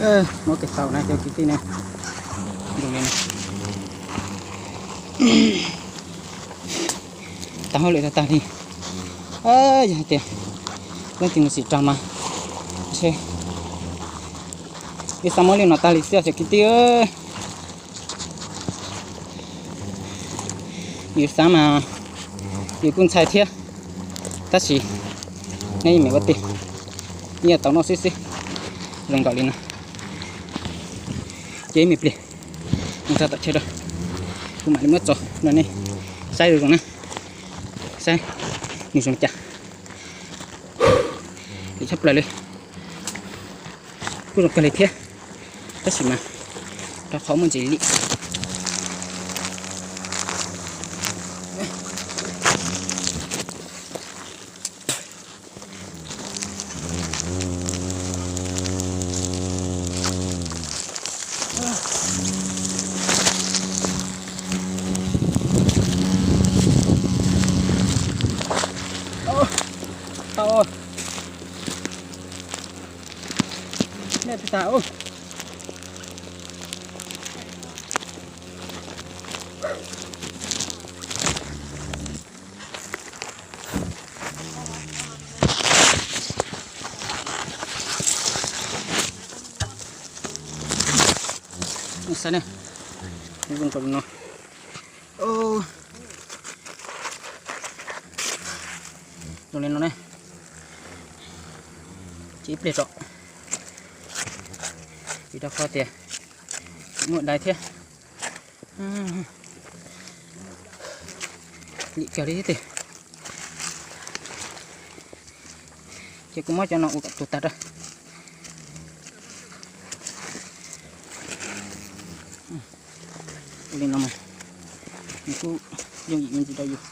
Muab kev tau na cov kwv tij na. Zoo li no. Tag hauj lwm tag tag li. Yog hais tias leej twg mus xim rau mas, ntshe ib xav muab li no tag li xwb cov kwv tij. Yus xav mas yus kuj ntshai thiab, tab sis neb yeej meem ua tiag, yeej yuav tau noj xwb xwb. Zoo nkaus li no, ces ib me pliag mus txog tom chaw rau, kuv mam li muab tso rau nej saib zoo zoo na, saib nws zoo cas. Lim tshaj plaws li, kuj zoo kawg li thiab, tab sis mas rau qhov muaj ntsis lim. Tau, nej pis tas. Saib ne, zoo nkaus li no. Zoo li no ne, ces ib pliag tso, vim rau qhov tias muaj dai thiab. Lim kawg li thiab tiag. Ces kuv muab cov no ua kom tuag tag rau. Ua li no mas nws kuj yooj yim me ntsis rau yus.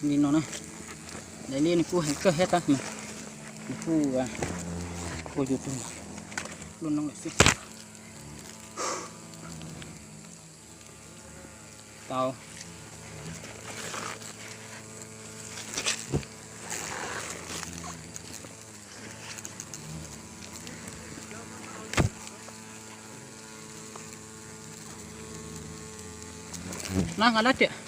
Li no na, daim liaj nws kuj heev kawg thiab tab sis nws kuj ua yus tug lub noob lawm xwb. Tau. Nab nqa dab riam.